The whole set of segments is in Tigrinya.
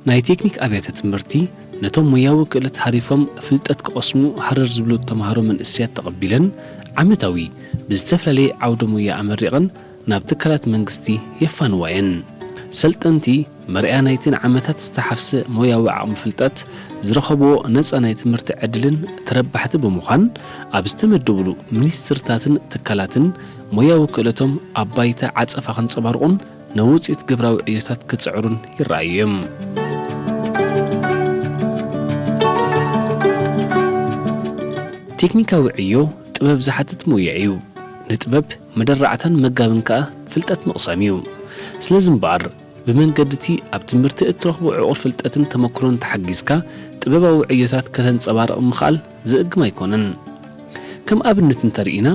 ናይ ቴክኒክ ኣብያተ ትምህርቲ ነቶም ሞያዊ ክእለት ሃሪፎም ፍልጠት ክቐስሙ ሃረር ዝብሉ ተምሃሮ መንእሰያት ተቐቢለን ዓመታዊ ብዝተፈላለየ ዓውደ ሞያ ኣመሪቐን ናብ ትካላት መንግስቲ የፋንዋ እየን። ሰልጠንቲ መርኣያ ናይቲ ንዓመታት ዝተሓፍሰ ሞያዊ ዓቕሚ ፍልጠት ዝረኸብዎ ነጻ ናይ ትምህርቲ ዕድልን ተረባሕቲ ብምዃን ኣብ ዝተመደብሉ ሚኒስትርታትን ትካላትን ሞያዊ ክእለቶም ኣብ ባይታ ዓጸፋ ከንጸባርቑን ንውጽኢት ግብራዊ ዕዮታት ክጽዕሩን ይረኣዩ እዮም። ቴክኒካዊ ዕዮ ጥበብ ዝሓትት ሞያ እዩ። ንጥበብ መደራዕታን መጋብን ከኣ ፍልጠት ምቕሳም እዩ። ስለዚ እምበኣር ብመንገዲ እቲ ኣብ ትምህርቲ እትረኽቦ ዕቑር ፍልጠትን ተመክሮን ተሓጊዝካ ጥበባዊ ዕዮታት ከተንጸባርቕ ምኽኣል ዝእግም ኣይኮነን። ከም ኣብነት እንተርኢና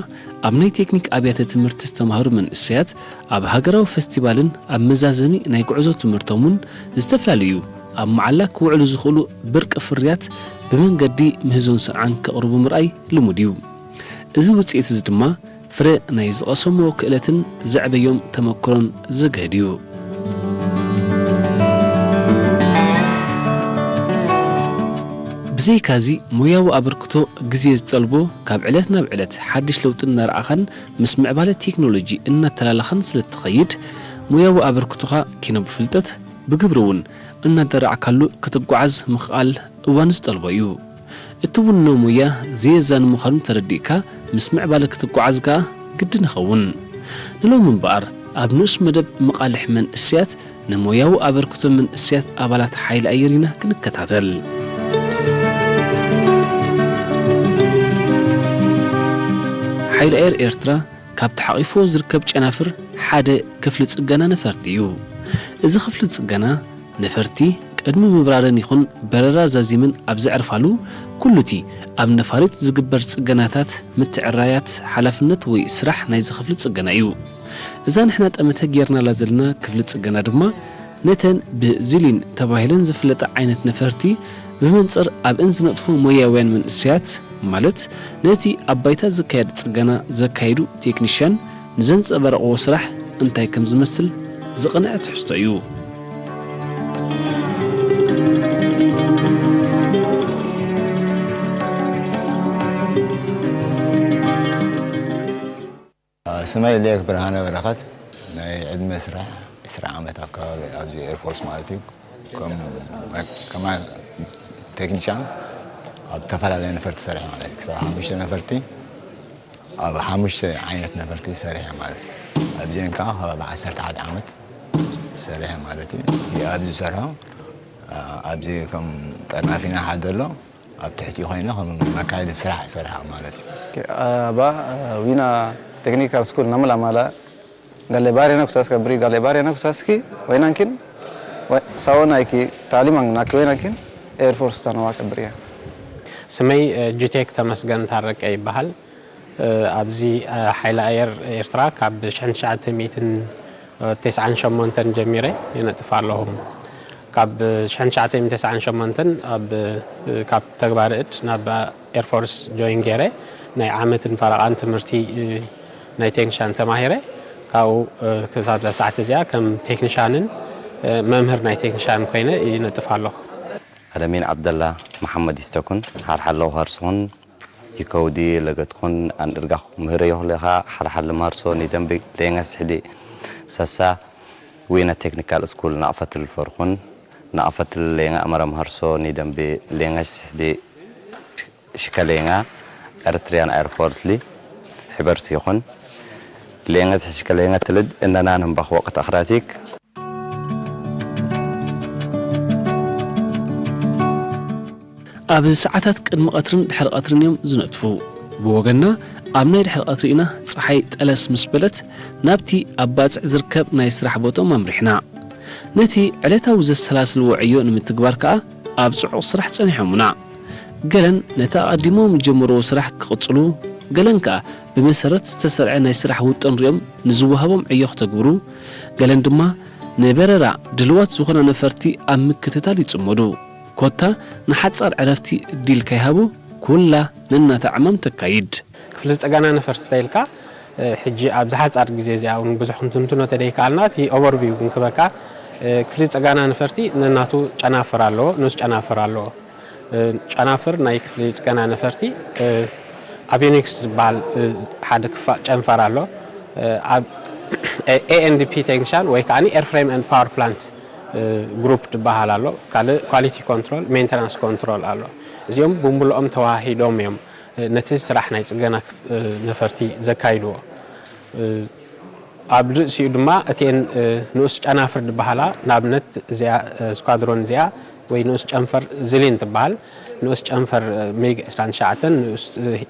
ኣብ ናይ ቴክኒክ ኣብያተ ትምህርቲ ዝተማህሩ መንእሰያት ኣብ ሃገራዊ ፈስቲቫልን ኣብ መዛዘሚ ናይ ጉዕዞ ትምህርቶምን ዝተፈላለዩ ኣብ መዓላ ክውዕሉ ዝኽእሉ ብርቂ ፍርያት ብመንገዲ ምህዞን ስርዓን ከቕርቡ ምርኣይ ልሙድ እዩ። እዚ ውጽኢት እዚ ድማ ፍረ ናይ ዝቐሰምዎ ክእለትን ዘዕበዮም ተመክሮን ዘግህድ እዩ። ብዘይካዚ ሞያዊ ኣበርክቶ ግዜ ዝጠልቦ ካብ ዕለት ናብ ዕለት ሓድሽ ለውጢ እናረኣኻን ምስ ምዕባለ ቴክኖሎጂ እናተላለኻን ስለትኸይድ ሞያዊ ኣበርክቶኻ ኪነ ብፍልጠት ብግብሪ እውን እናደራዕካሉ ክትጓዓዝ ምኽኣል እዋን ዝጠልቦ እዩ። እትውንኖ ሞያ ዘየዛኒ ምዃኑ ተረዲእካ ምስ ምዕባለ ክትጓዓዝ ከኣ ግድን ይኸውን። ንሎሚ እምበኣር ኣብ ንኡስ መደብ መቓልሕ መንእሰያት ንሞያዊ ኣበርክቶ መንእሰያት ኣባላት ሓይሊ ኣየር ኢና ክንከታተል። ሓይሊ ኣየር ኤርትራ ካብ ተሓቒፍዎ ዝርከብ ጨናፍር ሓደ ክፍሊ ጽገና ነፈርቲ እዩ። እዚ ክፍሊ ጽገና ነፈርቲ ቅድሚ ምብራረን ይኹን በረራ ዛዚመን ኣብ ዘዕርፋሉ ኩሉቲ ኣብ ነፋሪት ዝግበር ጽገናታት ምትዕራያት ሓላፍነት ወይ ስራሕ ናይዚ ክፍሊ ጽገና እዩ። እዛ ንሕና ጠመተ ጌርናላ ዘለና ክፍሊ ጽገና ድማ ነተን ብዚሊን ተባሂለን ዝፍለጣ ዓይነት ነፈርቲ ብመንጽር ኣብአን ዝነጥፉ ሞያውያን መንእሰያት ማለት ነቲ ኣብ ባይታ ዝካየድ ጽገና ዘካይዱ ቴክኒሽያን ንዘንጸባረቕዎ ስራሕ እንታይ ከም ዝመስል ዝቕንዐ ትሕዝቶ እዩ። ስመይ ሌክ ብርሃነ በረኸት። ናይ ዕድመ ስራሕ ዕስራ ዓመት ኣካባቢ ኣብዚ ኤርፎርስ ማለት እዩ። ከም ከም ቴክኒሻን ኣብ ዝተፈላለየ ነፈርቲ ሰሪሐ ማለት እዩ። ክሳብ ሓሙሽተ ነፈርቲ ኣብ ሓሙሽተ ዓይነት ነፈርቲ ሰሪሐ ማለት እዩ። ኣብዚአን ከዓ ከባቢ ዓሰርተ ሓደ ዓመት ሰሪሐ ማለት እዩ። እቲ ኣብዚ ዝሰርሖ ኣብዚ ከም ጠርናፊና ሓደ ኣሎ ኣብ ትሕቲ ኮይነ ከም መካየዲ ስራሕ ሰርሓ ማለት እዩ። ባ ዊና ቴክኒካል ስኩል namala mala galle baariya na kusaska bri galle baariya na kusaski wainankin sawanayki taaliman naki wainankin ኤርፎርስ ተነዋ ከብርያ ስመይ ጂቴክ ተመስገን ታረቀ ይበሃል። ኣብዚ ሓይሊ ኣየር ኤርትራ ካብ ሽሕን ትሽዓተ ሚእትን ተስዓን ሸሞንተን ጀሚረ የነጥፍ ኣለኹ። ካብ ሽሕን ትሽዓተ ሚእትን ተስዓን ሸሞንተን ኣብ ካብ ተግባረ እድ ናብ ኤርፎርስ ጆይን ገይረ ናይ ዓመትን ፈረቓን ትምህርቲ ናይ ቴክኒሻን ተማሂረ። ካብኡ ክሳብ እዛ ሰዓት እዚኣ ከም ቴክኒሻንን መምህር ናይ ቴክኒሻን ኮይነ ይነጥፍ ኣለኹ። ኣለሚን ዓብደላ፣ መሓመድ ይስተኩን፣ ሓልሓሎ ሃርስኹን፣ ይከውዲ ለገትኩን፣ ኣንድርጋኹ ምህረ የኹሌኻ፣ ሓልሓል ማርሶ፣ ኒደምቢ፣ ሌንገ ስሕዲ፣ ሰሳ፣ ዊነ ቴክኒካል ስኩል፣ ናቕፈትል ፈርኹን፣ ናቕፈትል ሌንገ ኣመረ ማርሶ፣ ኒደምቢ፣ ሌንገ ስሕዲ፣ ሽከሌንገ፣ ኤርትሪያን ኤርፎርት ሊ፣ ሒበርስ ይኹን፣ ሌንገ ሽከሌንገ ትልድ፣ እነና ነንባኽ ወቅት ኣኽራቲክ፣ ኣብ ሰዓታት ቅድሚ ቀትርን ድሕሪ ቀትርን እዮም ዝነጥፉ። ብወገንና ኣብ ናይ ድሕሪ ቀትሪ ኢና ጸሓይ ጠለስ ምስ በለት ናብቲ ኣብ ባጽዕ ዝርከብ ናይ ስራሕ ቦቶም ኣምሪሕና። ነቲ ዕለታዊ ዘሰላስልዎ ዕዮ ንምትግባር ከኣ ኣብ ጽዑቕ ስራሕ ጸኒሖምና። ገለን ነቲ ኣቐዲሞም ዝጀመርዎ ስራሕ ክቕጽሉ፣ ገለን ከኣ ብመሰረት ዝተሰርዐ ናይ ስራሕ ውጥን ሪኦም ንዝወሃቦም ዕዮ ክተግብሩ፣ ገለን ድማ ንበረራ ድልዋት ዝኾና ነፈርቲ ኣብ ምክትታል ይጽመዱ። ኮታ ንሓጻር ዕረፍቲ ዲል ከይሃቡ ኩላ ነናታ ዕማም ተካይድ። ክፍሊ ጽገና ነፈርቲ ተይልካ ሕጂ ኣብዚ ሓጻር ግዜ እዚኣ እውን ብዙሕ ክንትንትኖ ተደይከኣልና እቲ ኦቨርቪው ክንክበካ ክፍሊ ጽገና ነፈርቲ ነናቱ ጨናፍር ኣለዎ፣ ንኡስ ጨናፍር ኣለዎ። ጨናፍር ናይ ክፍሊ ጽገና ነፈርቲ ኣቪዮኒክስ ዝበሃል ሓደ ክፋ ጨንፈር ኣሎ። ኣብ ኤ ኤን ዲ ፒ ቴክኒሻን ወይ ከዓ ኤርፍሬም ኤንድ ፓወር ፕላንት ግሩፕ ዝበሃል ኣሎ። ካልእ ኳሊቲ ኮንትሮል፣ ሜንተናንስ ኮንትሮል ኣሎ። እዚኦም ብምሉኦም ተዋሂዶም እዮም ነቲ ስራሕ ናይ ጽገና ነፈርቲ ዘካይድዎ። ኣብ ርእሲኡ ድማ እቲኤን ንኡስ ጨናፍር ዝበሃላ፣ ንኣብነት እዚኣ ስኳድሮን እዚኣ ወይ ንኡስ ጨንፈር ዝሊን ትበሃል፣ ንኡስ ጨንፈር ሚግ ዕስራን ትሽዓተን፣ ንኡስ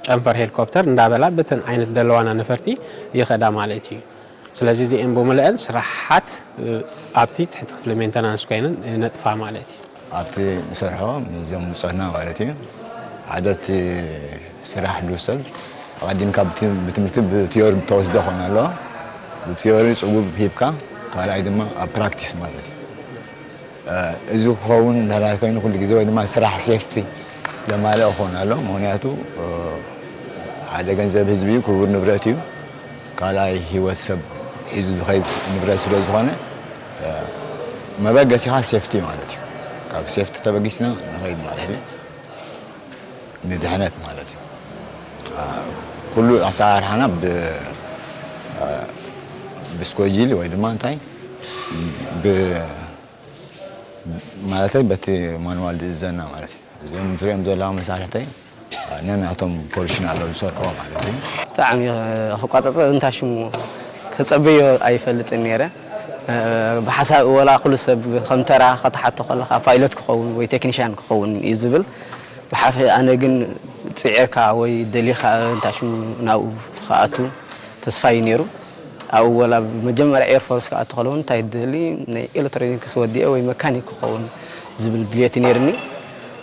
ጨንፈር ሄሊኮፕተር እንዳበላ በተን ዓይነት ደለዋና ነፈርቲ ይኸዳ ማለት እዩ። ስለዚ እዚኤን ብምልአን ስራሓት ኣብቲ ትሕቲ ክፍሊ ሜንተናንስ ኮይነን ነጥፋ ማለት እዩ። ኣብቲ ንሰርሖ ምስዞም ውፀና ማለት እዩ። ሓደ እቲ ስራሕ ድውሰድ ኣቐዲምካ ብትምህርቲ ብቲዮሪ ተወስዶ ኾን ኣለዋ። ብቲዮሪ ፅቡብ ሂብካ ካልኣይ ድማ ኣብ ፕራክቲስ ማለት እዩ። እዚ ክኸውን ናላይ ኮይኑ ኩሉ ግዜ ወይ ድማ ስራሕ ሴፍቲ ዘማልኦ ክኸውን ኣሎ። ምክንያቱ ሓደ ገንዘብ ህዝቢ እዩ፣ ክቡር ንብረት እዩ። ካልኣይ ህይወት ሰብ ሒዙ ዝኸይድ ንብረት ስለ ዝኾነ መበገሲኻ ሴፍቲ ማለት እዩ። ካብ ሴፍቲ ተበጊስና ንኸይድ ማለት እዩ። ንድሕነት ማለት እዩ። ኩሉ ኣሰራርሓና ብስኮጂል ወይ ድማ እንታይ ማለተይ በቲ ማንዋል ዝእዘና ማለት እዩ። እዚኦም ትሪኦም ዘለዋ መሳርሕተይ ነናቶም ፖርሽን ኣለዉ ዝሰርሕዎ ማለት እዩ። ብጣዕሚ ክቋፀፀ እንታይ ሽሙ ተፀበዮ ኣይፈልጥን ነይረ። ብሓሳብ ወላ ኩሉ ሰብ ከም ተራ ከተሓቶ ከለካ ፓይሎት ክኸውን ወይ ቴክኒሻን ክኸውን እዩ ዝብል። ብሓፈ ኣነ ግን ፅዒርካ ወይ ደሊኻ እንታይ ሽሙ ናብኡ ክኣቱ ተስፋ እዩ ነይሩ። ኣብኡ ወላ መጀመርያ ኤርፎርስ ክኣቱ ከለውን እንታይ ደሊ ናይ ኤሌክትሮኒክስ ወዲኤ ወይ መካኒክ ክኸውን ዝብል ድልየት ነይርኒ።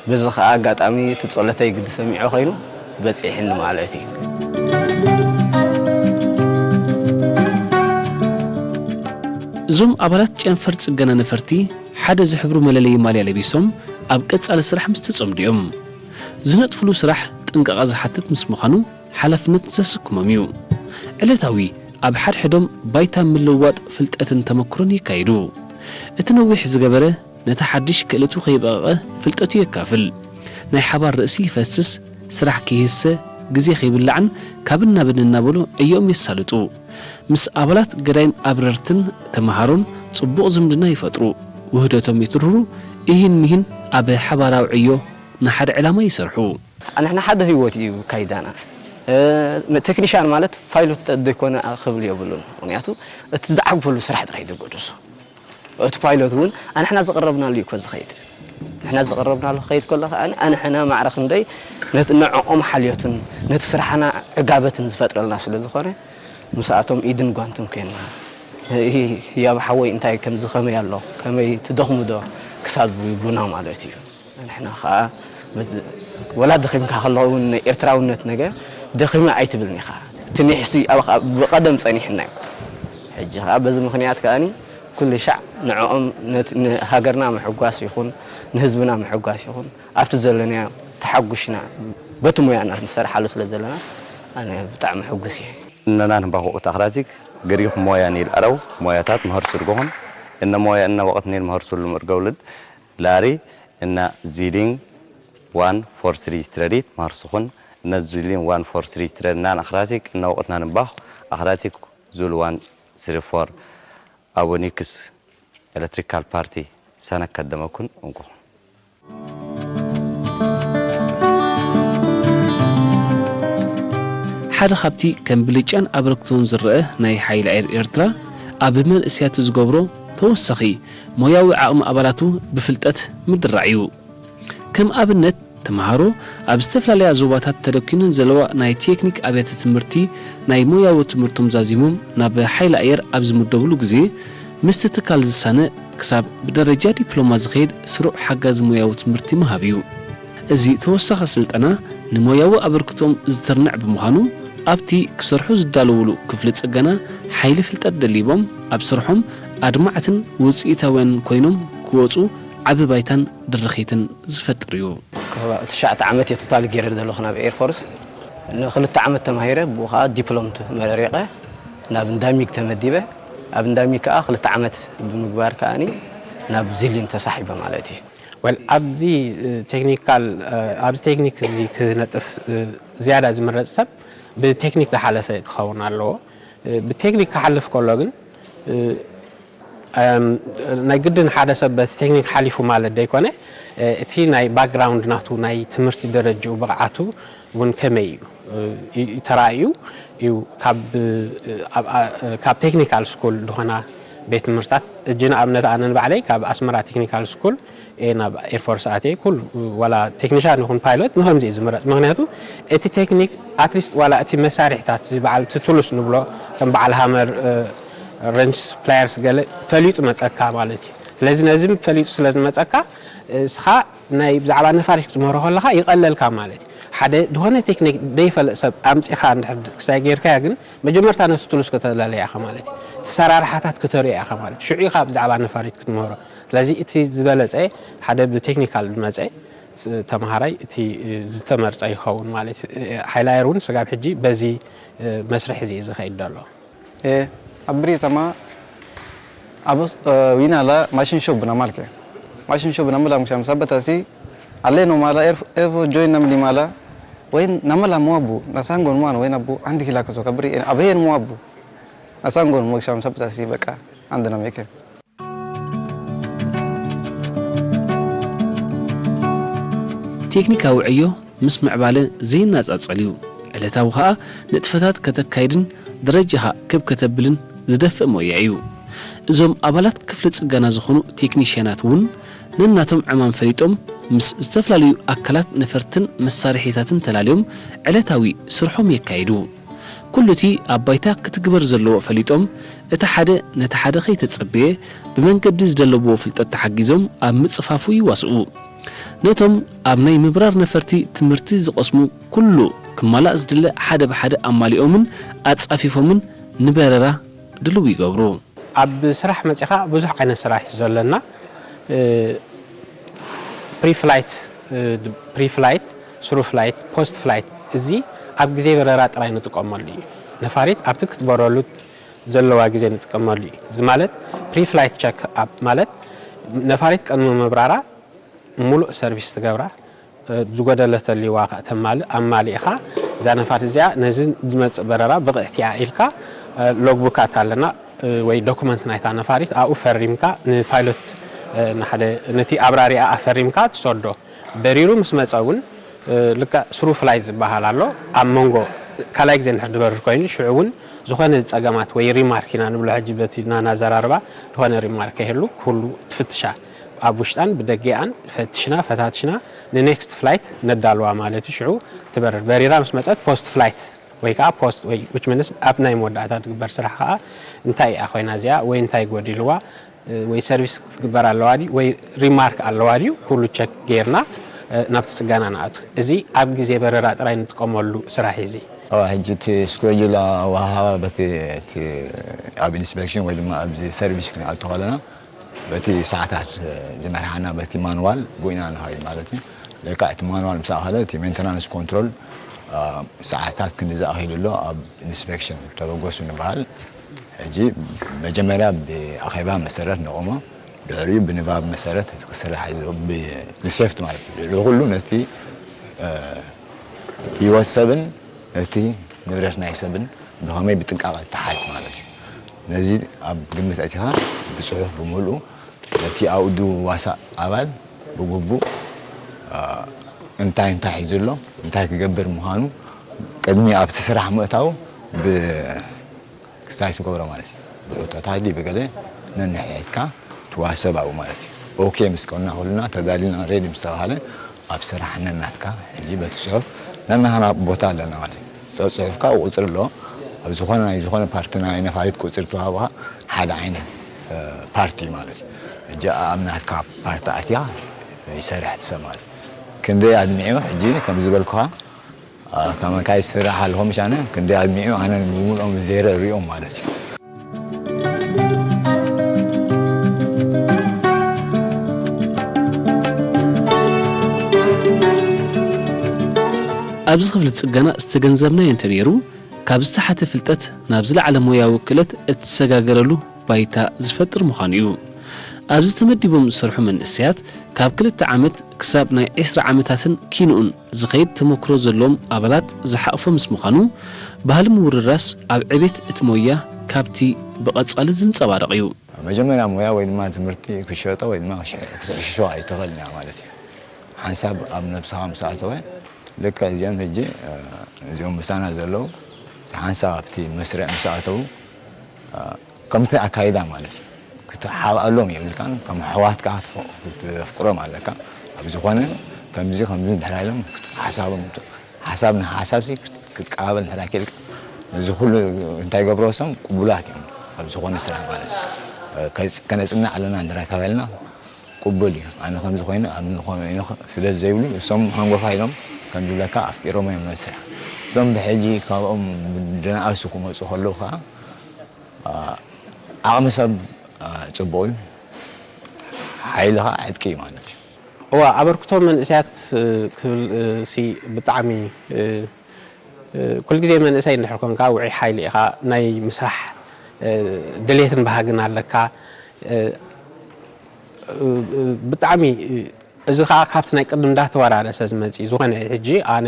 በዚ ከዓ ኣጋጣሚ እቲ ጸሎተይ ግዲ ሰሚዖ ኮይኑ በጺሕኒ ማለት እዩ። እዞም ኣባላት ጨንፈር ጽገና ነፈርቲ ሓደ ዝሕብሩ መለለዪ ማልያ ለቢሶም ኣብ ቀጻሊ ስራሕ ምስ ተጸምዱ እዮም። ዝነጥፍሉ ስራሕ ጥንቃቐ ዝሓትት ምስ ምዃኑ ሓላፍነት ዘስክሞም እዩ። ዕለታዊ ኣብ ሓድሕዶም ባይታ ምልውዋጥ ፍልጠትን ተመክሮን የካይዱ። እቲ ነዊሕ ዝገበረ ነቲ ሓድሽ ክእለቱ ከይበቐቐ ፍልጠቱ የካፍል። ናይ ሓባር ርእሲ ይፈስስ፣ ስራሕ ከይህሰ፣ ግዜ ከይብላዕን ካብን ናብን እናበሉ ዕዮኦም የሳልጡ። ምስ ኣባላት ገዳይም ኣብረርትን ተመሃሮን ጽቡቕ ዝምድና ይፈጥሩ፣ ውህደቶም የትርሩ፣ እሂን ምሂን ኣብ ሓባራዊ ዕዮ ንሓደ ዕላማ ይሰርሑ። ንሕና ሓደ ህይወት እዩ ካይዳና። ቴክኒሻን ማለት ፓይሎት ዘይኮነ ክብል የብሉን። ምክንያቱ እቲ ዝዓግበሉ ስራሕ ጥራይ እዩ ዘገድሶ። እቲ ፓይሎት እውን ኣንሕና ዝቐረብናሉ እዩ እኮ ዝኸይድ። ንሕና ዝቐረብናሉ ክኸይድ ከሎ ከዓ ኣንሕና ማዕረ ክንደይ ነቲ ንዕኦም ሓልዮትን ነቲ ስራሕና ዕጋበትን ዝፈጥረልና ስለ ዝኾነ ምስኣቶም ኢድን ጓንትን ኮይንና ህያብ ሓወይ እንታይ ከምዚ ከመይ ኣሎ ከመይ ትደኽሙ ዶ ክሳብ ይብሉና ማለት እዩ። ንሕና ኸዓ ወላ ደኺምካ ከለኻ እውን ናይ ኤርትራውነት ነገር ደኺመ ኣይትብልን ኢኻ። እቲ ኒሕሲ ኣብኻ ብቐደም ጸኒሕና እዩ። ሕጂ ኸዓ በዚ ምኽንያት ከኣኒ ኩሉ ሻዕ ንዕኦም ነቲ ንሃገርና ምሕጓስ ይኹን ንህዝብና ምሕጓስ ይኹን ኣብቲ ዘለናዮ ተሓጒስና በቲ ሞያና ንሰርሓሉ ስለ ዘለና ኣነ ብጣዕሚ ሕጉስ እየ። እነናን ባኹ ኡታኽራቲክ ገሪኹ ሞያ ኒል ኣረው ሞያታት መኸር ስርጎኹን እነ ሞያ እነ ወቕት ኒል መኸር ሱሉም እርገውልድ ላሪ እና ዚሊንግ ዋን ፎር ስሪ ትረዲት ማርሱኹን እነ ዚሊንግ ዋን ፎር ስሪ ትረድናን ኣኽራቲክ እነ ወቕትናን እምባኽ ኣኽራቲክ ዙል ዋን ስሪ ፎር ኣቦኒክስ ኤለክትሪካል ፓርቲ ሰነክ ከደመኩን እንኩኹም። ሓደ ካብቲ ከም ብልጫን ኣበርክቶን ዝረአ ናይ ሓይሊ ኣየር ኤርትራ ኣብ መንእሰያቱ ዝገብሮ ተወሳኺ ሞያዊ ዓቕሚ ኣባላቱ ብፍልጠት ምድራዕ እዩ። ከም ኣብነት ተምሃሮ ኣብ ዝተፈላለያ ዞባታት ተደኲነን ዘለዋ ናይ ቴክኒክ ኣብያተ ትምህርቲ ናይ ሞያዊ ትምህርቶም ዛዚሞም ናብ ሓይሊ ኣየር ኣብ ዝምደብሉ ግዜ ምስቲ ትካል ዝሳነ ክሳብ ብደረጃ ዲፕሎማ ዝኸይድ ስሩዕ ሓጋዚ ሞያዊ ትምህርቲ ምሃብ እዩ። እዚ ተወሳኺ ስልጠና ንሞያዊ ኣበርክቶም ዝትርንዕ ብምዃኑ ኣብቲ ክሰርሑ ዝዳለውሉ ክፍሊ ጽገና ሓይሊ ፍልጠት ደሊቦም ኣብ ስርሖም ኣድማዕትን ውፅኢታውያን ኮይኖም ክወፁ ዓቢ ባይታን ድርኺትን ዝፈጥር እዩ። ትሽዓተ ዓመት እየ ቶታሊ ገይረ ዘለኹ ናብ ኤርፎርስ። ንክልተ ዓመት ተማሂረ ብኡ ከዓ ዲፕሎም ተመረሪቐ ናብ እንዳሚግ ተመዲበ። ኣብ እንዳሚግ ከዓ ክልተ ዓመት ብምግባር ከዓኒ ናብ ዚሊን ተሳሒበ ማለት እዩ። ወል ኣብዚ ቴክኒካል ኣብዚ ቴክኒክ እዚ ክነጥፍ ዝያዳ ዝምረፅ ሰብ ብቴክኒክ ዝሓለፈ ክኸውን ኣለዎ። ብቴክኒክ ክሓልፍ ከሎ ግን ናይ ግድን ሓደ ሰብ በቲ ቴክኒክ ሓሊፉ ማለት ዘይኮነ፣ እቲ ናይ ባክግራውንድ ናቱ ናይ ትምህርቲ ደረጅኡ ብቕዓቱ እውን ከመይ እዩ ተራእዩ እዩ። ካብ ቴክኒካል ስኩል ዝኾና ቤት ትምህርታት እጂ ንኣብነት ኣነ ንባዕለይ ካብ ኣስመራ ቴክኒካል ስኩል እየ ናብ ኤርፎርስ ኣትየ። ኩሉ ዋላ ቴክኒሻን ይኹን ፓይሎት ንኸምዚ እዩ ዝምረፅ። ምክንያቱ እቲ ቴክኒክ ኣትሊስት ዋላ እቲ መሳርሕታት በዓል ትቱሉስ ንብሎ ከም በዓል ሃመር፣ ረንች፣ ፕላየርስ ገለ ፈሊጡ መፀካ ማለት እዩ። ስለዚ ነዚ ፈሊጡ ስለ ዝመፀካ እስኻ ናይ ብዛዕባ ነፋሪት ክትምህሮ ከለኻ ይቐለልካ ማለት እዩ። ሓደ ዝኾነ ቴክኒክ ዘይፈልጥ ሰብ ኣምፂኻ እንድሕር ክሳይ ጌርካያ ግን መጀመርታ ነቲ ቱሉስ ከተላለያ ኢኻ ማለት እዩ። እቲ ሰራርሓታት ከተርእዮ ኢኻ ማለት እዩ። ሽዑ ኢኻ ብዛዕባ ነፋሪት ክትምህሮ። ስለዚ እቲ ዝበለፀ ሓደ ብቴክኒካል ዝመፀ ተምሃራይ እቲ ዝተመርፀ ይኸውን ማለት እዩ። ሓይሊ ኣየር እውን ስጋብ ሕጂ በዚ መስርሕ እዚ እዩ ዝኸይድ ዘሎ። Ee, abbiri tama abos winala mashin shop na malke. Mashin shop na mula musha musabata si alle no mala erfo join nam di mala. Wain namala mo abu nasangon mo an wain abu andi kila kaso kabri abe mo abu nasangon mo sham sabata si baka andi na meke. ቴክኒካዊ ዕዮ ምስ ምዕባለ ዘይነጻጸል እዩ። ዕለታዊ ከኣ ንጥፈታት ከተካይድን ደረጃኻ ክብ ከተብልን ዝደፍእ ሞያ እዩ። እዞም ኣባላት ክፍሊ ጽገና ዝኾኑ ቴክኒሽያናት እውን ነናቶም ዕማም ፈሊጦም ምስ ዝተፈላለዩ ኣካላት ነፈርትን መሳርሒታትን ተላልዮም ዕለታዊ ስርሖም የካይዱ። ኩሉ እቲ ኣብ ባይታ ክትግበር ዘለዎ ፈሊጦም እቲ ሓደ ነቲ ሓደ ከይተጸበየ ብመንገዲ ዝደለብዎ ፍልጠት ተሓጊዞም ኣብ ምጽፋፉ ይዋስኡ። ነቶም ኣብ ናይ ምብራር ነፈርቲ ትምህርቲ ዝቐስሙ ኩሉ ክማላእ ዝድለ ሓደ ብሓደ ኣማሊኦምን ኣጻፊፎምን ንበረራ ድልው ይገብሩ። ኣብ ስራሕ መፂኻ ብዙሕ ዓይነት ስራሕ እዩ ዘለና። ፕሪፍላይት፣ ፕሪፍላይት፣ ስሩ ፍላይት፣ ፖስት ፍላይት፣ እዚ ኣብ ግዜ በረራ ጥራይ ንጥቀመሉ እዩ። ነፋሪት ኣብቲ ክትበረሉ ዘለዋ ግዜ ንጥቀመሉ እዩ። እዚ ማለት ፕሪፍላይት ቸክ ኣፕ ማለት ነፋሪት ቅድሚ ምብራራ ሙሉእ ሰርቪስ ትገብራ፣ ዝጎደለ ተልይዋ ከዓ ተማልእ ኣማሊእኻ እዛ ነፋሪት እዚኣ ነዚ ዝመፅእ በረራ ብቕዕቲ እያ ኢልካ ሎግቡካት ኣለና ወይ ዶኩመንት ናይታ ነፋሪት ኣብኡ ፈሪምካ ንፓይሎት ንሓደ ነቲ ኣብራሪኣ ኣፈሪምካ ትሰዶ። በሪሩ ምስ መፀ እውን ልክዕ ስሩ ፍላይት ዝበሃል ኣሎ። ኣብ መንጎ ካልኣይ ግዜ እንድሕር ዝበርር ኮይኑ ሽዑ እውን ዝኾነ ፀገማት ወይ ሪማርክ ኢና ንብሎ ሕጂ በቲ ናና ኣዘራርባ ዝኾነ ሪማርክ ከይህሉ ኩሉ ትፍትሻ። ኣብ ውሽጣን ብደጌኣን ፈትሽና ፈታትሽና ንኔክስት ፍላይት ነዳልዋ ማለት እዩ። ሽዑ ትበርር በሪራ ምስ መፀት ፖስት ፍላይት ወይ ከዓ ፖስት ወይ which means ኣብ ናይ መወዳእታ ትግበር ስራሕ ከዓ እንታይ እያ ኮይና እዚኣ ወይ እንታይ ጎዲልዋ ወይ ሰርቪስ ክትግበር ኣለዋ ድዩ ወይ ሪማርክ ኣለዋ ድዩ ኩሉ ቸክ ጌርና ናብቲ ፅገና ንኣቱ። እዚ ኣብ ግዜ በረራ ጥራይ ንጥቀመሉ ስራሕ እዩ እዚ። ሕጂ እቲ ስኮጅል ኣወሃሃባ በቲ እቲ ኣብ ኢንስፔክሽን ወይ ድማ ኣብዚ ሰርቪስ ክንኣቱ ከለና በቲ ሰዓታት ዝመርሓና በቲ ማንዋል ብኡ ኢና ንኸይድ ማለት እዩ። ለካ እቲ ማንዋል ምስ ኣኸለ እቲ ሜንተናንስ ኮንትሮል ሰዓታት ክንዲ ዝኣኺሉ ኣሎ ኣብ ኢንስፔክሽን ተበገሱ ንበሃል። ሕጂ መጀመርያ ብኣኼባ መሰረት ነቑሞ፣ ድሕሪኡ ብንባብ መሰረት እቲ ክስራሕ እዩ፣ ብ- ብሴፍቲ ማለት እዩ። ልዕሊ ኩሉ ነቲ እ፣ ህይወት ሰብን ነቲ ንብረት ናይ ሰብን ብኸመይ ብጥንቃቐ ተሓዝ ማለት እዩ። ነዚ ኣብ ግምት ኣእቲኻ ብጽሑፍ ብምልኡ ነቲ ኣብኡ ድዋሳእ ኣባል ብግቡእ እ፣ እንታይ እንታይ ሒዙ ኣሎ፣ እንታይ ክገብር ምዃኑ ቅድሚ ኣብቲ ስራሕ ምእታው ብ- ክስታይ ትገብሮ ማለት እዩ። ብሕቶታት ድዩ ብገለ ነንሕድሕድካ ትዋሰብ ኣብኡ ማለት እዩ። ኦኬ ምስ ኮና ኩልና ተዳሊና ሬዲ ምስ ተባሃለ ኣብ ስራሕ ነናትካ ሕጂ በቲ ጽሑፍ ነናህና ቦታ ኣለና ማለት እዩ። ጸ- ጽሑፍካ ቁጽሪ ኣለዎ። ኣብ ዝኾነ ናይ ዝኾነ ፓርቲ ናይ ነፋሪት ቁጽሪ ተዋህብኻ ሓደ ዓይነት እ፣ ፓርቲ እዩ ማለት እዩ። ሕጂ ኣብ ናትካ ፓርቲ ኣትያ ይሰርሕ ትሰብ ማለት እዩ። ክንደይ ኣድሚዑ ሕጂ ከም ዝበልኩኻ ከመካይ ስራሕ ኣለኹም ሻነ ክንደይ ኣድሚዑ ኣነ ንምሉኦም ዜረ ሪኦም ማለት እዩ። ኣብዚ ክፍሊ ጽገና ዝተገንዘብናዮ እንተነይሩ ካብ ዝተሓተ ፍልጠት ናብ ዝለዓለ ሞያዊ ክእለት እትሰጋገረሉ ባይታ ዝፈጥር ምዃኑ እዩ። ኣብዚ ተመዲቦም ዝሰርሑ መንእሰያት ካብ ክልተ ዓመት ክሳብ ናይ ዕስራ ዓመታትን ኪንኡን ዝኸይድ ተመክሮ ዘለዎም ኣባላት ዝሓቕፈ ምስ ምዃኑ፣ ባህሊ ምውርራስ ኣብ ዕቤት እቲ ሞያ ካብቲ ብቐጻሊ ዝንጸባረቕ እዩ። መጀመርያ ሞያ ወይ ድማ ትምህርቲ ክትሸጦ ወይ ድማ ክትሕሽሾ ኣይትኽእልን ኢኻ ማለት እዩ። ሓንሳብ ኣብ ነብስኻ ምስ ኣተወ፣ ልክዕ እዚኦም ሕጂ፣ እ፣ እዚኦም ምሳና ዘለዉ፣ እቲ ሓንሳብ ኣብቲ መስርዕ ምስ ኣተዉ፣ እ፣ ከምቲ ኣካይዳ ማለት እዩ። ክትሓብኣሎም የብልካን፣ ከም ኣሕዋትካ ክትፈ-፣ ክተፍቅሮም ኣለካ። ኣብ ዝኾነ ከምዚ፣ ከምዚ እንድሕር ኢሎም ሓሳቦም፣ ሓሳብ ንሓሳብሲ ክት-፣ ክትቀባበል እንድሕር ኬልካ፣ እዚ ኩሉ እንታይ ገብሮ፣ እሶም ቅቡላት እዮም ኣብ ዝኾነ ስራሕ ማለት እዩ። እ፣ ከጽ-፣ ከነጽንዕ ኣለና እንድሕር ተባሂልና፣ ቅቡል እዩ። ኣነ ከምዚ ኮይኑ፣ ኣብ ዝኾነ ኢኖ ስለ ዘይብሉ፣ እሶም ሃንጎፋ ኢሎም ከም ዝብለካ ኣፍቂሮም እዮም መስርሕ። እዞም ብሕጂ ካብኦም ዝነኣሱ ክመጹ ከለዉ ከኣ፣ ኣ፣ ዓቕሚ ሰብ፣ ኣ፣ ጽቡቕ እዩ። ሓይሊ ከኣ ዕጥቂ እዩ ማለት እዩ። እዋ፣ ኣበርክቶ መንእሰያት፣ እ፣ ክብል፣ እ፣ ሲ ብጣዕሚ፣ እ፣ እ፣ ኩል ግዜ መንእሰይ እንድሕር ኮንካ ውዑይ ሓይሊ ኢኻ፣ ናይ ምስራሕ፣ እ፣ ድሌትን ባህግን ኣለካ። እ፣ እ፣ እ፣ ብጣዕሚ፣ እ፣ እዚ ኸኣ ካብቲ ናይ ቅድም እንዳተወራረሰ ዝመጽእ እዩ። ዝኾነ ሕጂ ኣነ፣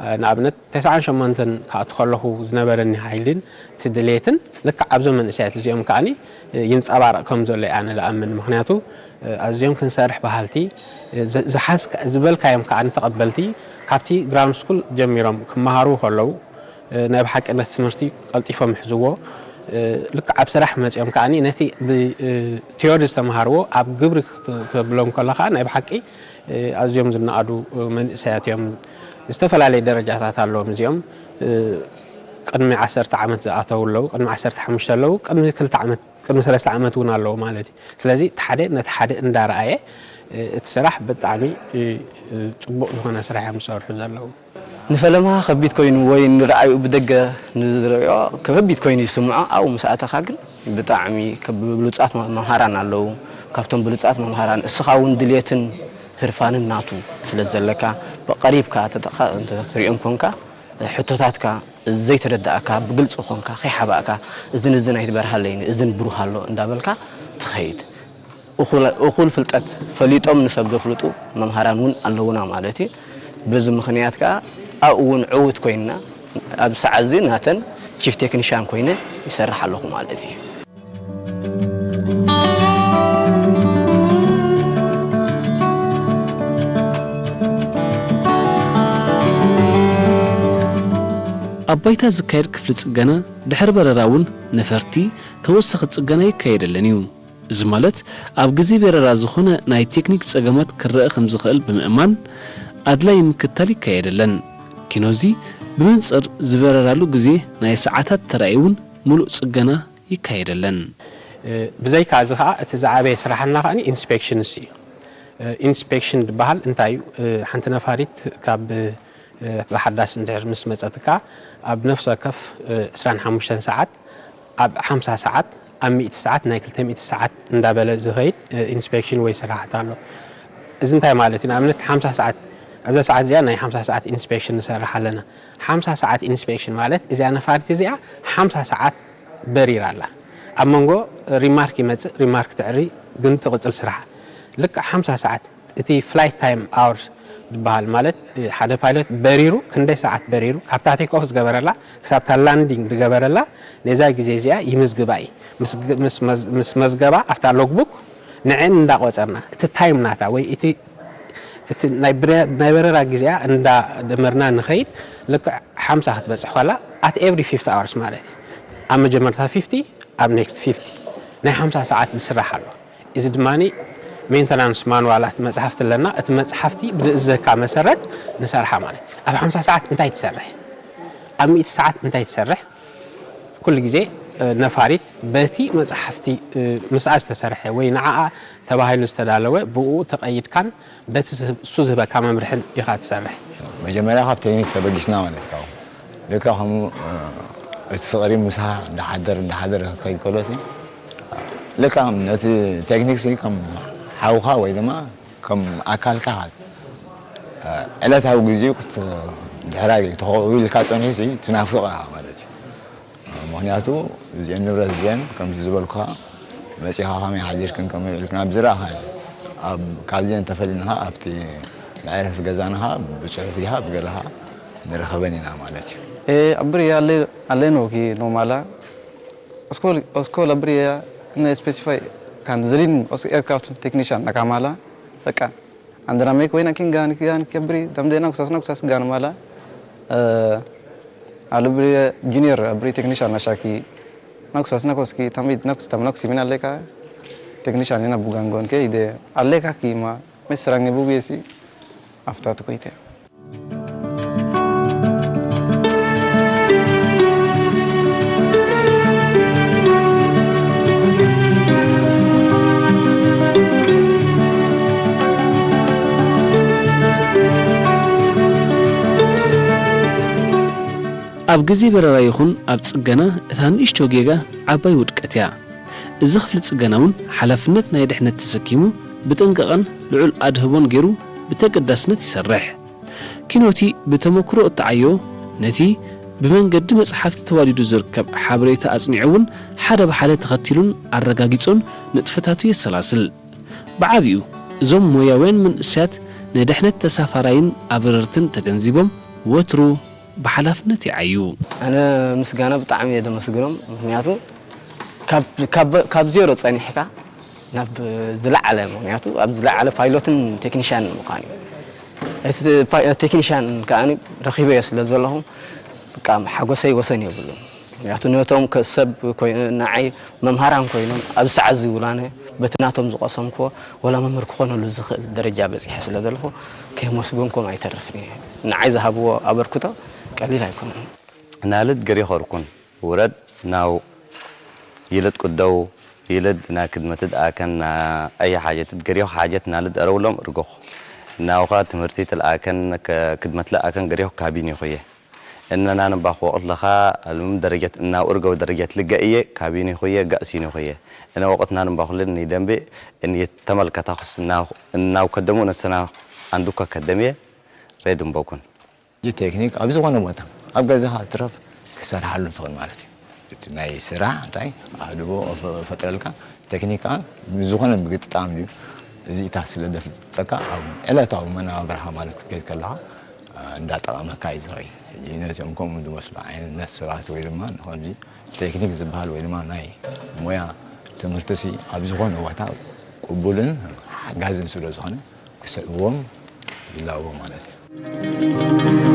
እ፣ ንኣብነት ተስዓን ሸሞንተን ክኣቱ ከለኹ ዝነበረኒ ሓይልን እቲ ድሌትን ልክዕ ኣብዞም መንእሰያት እዚኦም ከኣኒ፣ እ፣ ይንጸባረቕ ከም ዘሎ እየ ኣነ ዝኣምን። ምኽንያቱ፣ እ፣ ኣዝዮም ክንሰርሕ በሃልቲ፣ እ፣ ዝ-፣ ዝሓዝካ-፣ ዝበልካዮም ከኣ ንተቐበልቲ፣ ካብቲ ግራውንድ ስኩል ጀሚሮም ክመሃሩ ከለዉ፣ እ፣ ናይ ብሓቂ ነቲ ትምህርቲ ቀልጢፎም ይሕዝዎ። እ፣ ልክዕ ኣብ ስራሕ መጺኦም ከኣኒ ነቲ ብ-፣ እ፣ ቲዮሪ ዝተምሃርዎ ኣብ ግብሪ ክት-፣ ክተብሎም ከለኻ ናይ ብሓቂ፣ እ፣ ኣዝዮም ዝነኣዱ፣ እ፣ መንእሰያት እዮም። ዝተፈላለየ ደረጃታት ኣለዎም እዚኦም። እ፣ ቅድሚ ዓሰርተ ዓመት ዝኣተዉ ኣለዉ፣ ቅድሚ ዓሰርተ ሓሙሽተ ኣለዉ፣ ቅድሚ ክልተ ዓመት ቅድሚ ሰለስተ ዓመት እውን ኣለዎ ማለት እዩ። ስለዚ እቲ ሓደ ነቲ ሓደ እንዳረኣየ፣ እ፣ እቲ ስራሕ ብጣዕሚ፣ እ፣ እ፣ ጽቡቕ ዝኾነ ስራሕ እዮም ዝሰርሑ ዘለዉ። ንፈለማ ከቢድ ኮይኑ ወይ ንረኣዩ ብደገ ንዝርእዮ ከቢድ ኮይኑ ይስምዖ። ኣብኡ ምስ ኣተኻ ግን ብጣዕሚ ከብ-፣ ብሉጻት መ-፣ መምሃራን ኣለዉ። ካብቶም ብሉጻት መምሃራን እስኻ እውን ድልየትን ህርፋንን ናቱ ስለ ዘለካ ብቐሪብካ ተጠቓ-፣ እንተ ትሪኦም ኮንካ ሕቶታትካ ዘይተረዳእካ ብግልፂ ኮንካ ከይሓባእካ እዝን እዝን ኣይትበርሃለይኒ እዝን ብሩህ ኣሎ እንዳበልካ ትኸይድ። እኹል፣ እኹል ፍልጠት ፈሊጦም ንሰብ ዘፍልጡ መምሃራን እውን ኣለውና ማለት እዩ። በዚ ምኽንያት ከዓ ኣብኡ እውን ዕዉት ኮይንና ኣብ ሰዓት እዚ ናተን ቺፍ ቴክኒሻን ኮይነ ይሰርሕ ኣለኹ ማለት እዩ። ኣብ ባይታ ዝካየድ ክፍሊ ጽገና ድሕሪ በረራ እውን ነፈርቲ ተወሳኺ ጽገና ይካየደለን እዩ። እዚ ማለት ኣብ ግዜ በረራ ዝኾነ ናይ ቴክኒክ ጸገማት ክረኣ ከም ዝኽእል ብምእማን ኣድላዪ ምክትታል ይካየደለን። ኪኖዚ ብመንጽር ዝበረራሉ ግዜ ናይ ሰዓታት ተራእዩ እውን ምሉእ ጽገና ይካየደለን። እ፣ ብዘይካ እዚ ኸኣ እቲ ዝዓበየ ስራሕና ኸኣ ኢንስፔክሽንስ እዩ። እ፣ ኢንስፔክሽን ዝበሃል እንታይ እዩ? እ፣ ሓንቲ ነፋሪት ካብ፣ እ፣ ብሓዳስ እንድሕር ምስ መጸትካ ኣብ ነፍሲ ወከፍ፣ እ፣ ዕስራን ሓሙሽተን ሰዓት፣ ኣብ ሓምሳ ሰዓት፣ ኣብ ሚእቲ ሰዓት፣ ናይ ክልተ ሚእቲ ሰዓት እንዳበለ ዝኸይድ፣ እ፣ ኢንስፔክሽን ወይ ስራሕቲ ኣሎ። እዚ እንታይ ማለት እዩ? ንኣብነት ሓምሳ ሰዓት፣ ኣብዛ ሰዓት እዚኣ ናይ ሓምሳ ሰዓት ኢንስፔክሽን ንሰርሕ ኣለና። ሓምሳ ሰዓት ኢንስፔክሽን ማለት እዚኣ ነፋሪት እዚኣ ሓምሳ ሰዓት በሪራ ኣላ። ኣብ መንጎ ሪማርክ ይመጽእ፣ ሪማርክ ተዕሪ፣ ግን ትቕጽል ስራሓ። ልክዕ ሓምሳ ሰዓት፣ እቲ ፍላይት ታይም ኣወርስ ዝበሃል ማለት፣ ሓደ ፓይሎት በሪሩ፣ ክንደይ ሰዓት በሪሩ፣ ካብታ ቴክ ኦፍ ዝገበረላ ክሳብ እታ ላንዲንግ ዝገበረላ፣ ነዛ ግዜ እዚኣ ይምዝግባ እዩ። ምስ ግ-፣ ምስ መዝ-፣ ምስ መዝገባ፣ ኣብታ ሎግቡክ ንዐን እንዳቆጸርና፣ እቲ ታይም ናታ ወይ እቲ፣ እቲ ናይ ብረ-፣ ናይ በረራ ግዜኣ እንዳደመርና ንኸይድ፣ ልክዕ ሓምሳ ክትበጽሕ ከላ፣ ኣት ኤቭሪ ፊፍቲ ኣወርስ ማለት እዩ። ኣብ መጀመርታ ፊፍቲ፣ ኣብ ኔክስት ፊፍቲ፣ ናይ ሓምሳ ሰዓት ዝስራሕ ኣሎ። እዚ ድማ ሜንተናንስ ማንዋላት መጽሓፍቲ ኣለና። እቲ መጽሓፍቲ ብዝእዘካ መሰረት ንሰርሓ ማለት እዩ። ኣብ ሓምሳ ሰዓት እንታይ ትሰርሕ? ኣብ ሚእቲ ሰዓት እንታይ ትሰርሕ? ኩሉ ግዜ፣ እ፣ ነፋሪት በቲ መጽሓፍቲ፣ እ፣ ምስኣ ዝተሰርሐ ወይ ንዓኣ ተባሂሉ ዝተዳለወ ብኡ ተቐይድካን በቲ ዝህብ-፣ እሱ ዝህበካ መምርሕን ኢኻ ትሰርሕ። መጀመርያ ካብ ቴክኒክ ተበጊስና ማለት እዩ። ልክዕ ከምኡ፣ እ፣ እቲ ፍቕሪ ምሳኻ እንዳሓደር፣ እንዳሓደር ክኸይድ ከሎ ሲ፣ ልክዕ ነቲ ቴክኒክ ሲ ከም ሓውኻ ወይ ድማ ከም ኣካልካ፣ እ፣ ዕለታዊ ግዜኡ ክት-፣ ድሕራይ ተኸዊልካ ጸኒሑ ሲ ትናፍቕ ኢኻ ማለት እዩ። ምኽንያቱ እዚአን ንብረት እዚአን ከምቲ ዝበልኩኻ መጺኻ ከመይ ሓዲርክን ከመይ ውዒልክን ኣብ ዝረኣኻ፣ ኣብ፣ ካብዚአን ተፈሊና ኸኣ ኣብቲ መዕረፊ ገዛና ኸኣ ብጽሑፍ ይሃ ብገለ ኸኣ ንረኸበን ኢና ማለት እዩ። Eh, a bri alle, alle noki no mala. Oskol, oskol a bri ya ne specify kan zrin os aircraft technician na kamala. Baka. Andra me ko ina kin gan, kin gan ke bri, tam de naksas, naksas gan mala. Eh, alu bri junior a bri technician na shaki. Naksas, nakoski, tamit, naks, tam naksi mina leka. Technician ina bugangon ke ide. Alle ka ki ma, mesrange bugesi. Aftat kuite. ኣብ ግዜ በረራ ይኹን ኣብ ጽገና፣ እታ ንእሽቶ ጌጋ ዓባይ ውድቀት እያ። እዚ ክፍሊ ጽገና እውን ሓላፍነት ናይ ድሕነት ተሰኪሙ፣ ብጥንቃቐን ልዑል ኣድህቦን ገይሩ ብተገዳስነት ይሰርሕ። ኪኖቲ ብተመክሮ እተዓዮ፣ ነቲ ብመንገዲ መጽሓፍቲ ተዋዲዱ ዝርከብ ሓበሬታ ኣጽኒዑ እውን ሓደ ብሓደ ተኸቲሉን ኣረጋጊጹን ንጥፈታቱ የሰላስል። ብዓቢኡ እዞም ሞያውያን መንእሰያት ንድሕነት ተሳፋራይን ኣብረርትን ተገንዚቦም ወትሩ ብሓላፍነት ይዓዩ። ኣነ ምስጋና ብጣዕሚ እየ ዘመስግኖም። ምኽንያቱ ካብ፣ ካብ፣ ካብ ዜሮ ጸኒሕካ ናብ ዝለዓለ፣ ምኽንያቱ ኣብ ዝለዓለ ፓይሎትን ቴክኒሽያን ምዃን እዩ። እቲ ፓ-፣ ቴክኒሽያን ከኣ ረኺበዮ ስለ ዘለኹ፣ በቃ ሓጎሰይ ወሰን የብሉን። ምኽንያቱ ነቶም ከ-፣ ሰብ ኮይ-፣ ንዓይ መምሃራን ኮይኖም ኣብዚ ሰዓት እዚ ውላነ በቲ ናቶም ዝቐሰምክዎ ወላ መምህር ክኾነሉ ዝኽእል ደረጃ በጺሐ ስለ ዘለኹ ከየመስገንኩም ኣይተርፍን እየ። ንዓይ ዝሃብዎ ኣበርክቶ ቀሊል ኣይኮነን። ናልድ ገሪኾርኩን ውረድ ናው ይልድ ቅደው ይልድ ና ክድመትድ ኣከን ና ኣይ ሓጀትድ ገሪኹ ሓጀት ናልድ ኣረውሎም እርጎኹ ናውኻ ትምህርቲ ትልኣከን ከ-፣ ክድመት ለኣከን ገሪኹ ካቢን ይኹየ። እነና ንባኽ ወቕት ለኻ ኣልምም ደረጀት እናው እርገው ደረጀት ልገ እየ ካቢን ይኹየ ጋእሲን ይኹየ። እነ ወቕትና ንባኹልን ንደንቤ እን የተመልከታኹስ እናው፣ እናው ከደሙ ነሰና ኣንዱካ ከደምየ ሬድ እምበኩን። እዚ ቴክኒክ ኣብ ዝኾነ ቦታ፣ ኣብ ገዛኻ ትረፍ ክሰርሓሉ ትኽእል ማለት እዩ። እቲ ናይ ስራሕ እንታይ ኣድቦ ፈጥረልካ፣ ቴክኒክ ከኣ ምስ ዝኾነ ምግጥጣም እዩ። እዚ እታ ስለ ዘፍልጠካ ኣብ ዕለታዊ መነባብሮኻ ማለት ክትከይድ ከለኻ፣ እ፣ እንዳጠቐመካ እዩ ዝኸይድ። ሕጂ ነዚኦም ከምኡ ዝመስሉ ዓይነት ሰባት ወይ ድማ ንኸምዚ ቴክኒክ ዝበሃል ወይ ድማ ናይ ሞያ ትምህርትሲ ኣብ ዝኾነ ቦታ ቅቡልን ሓጋዝን ስለ ዝኾነ ክስዕብዎም ይላቦ ማለት እዩ።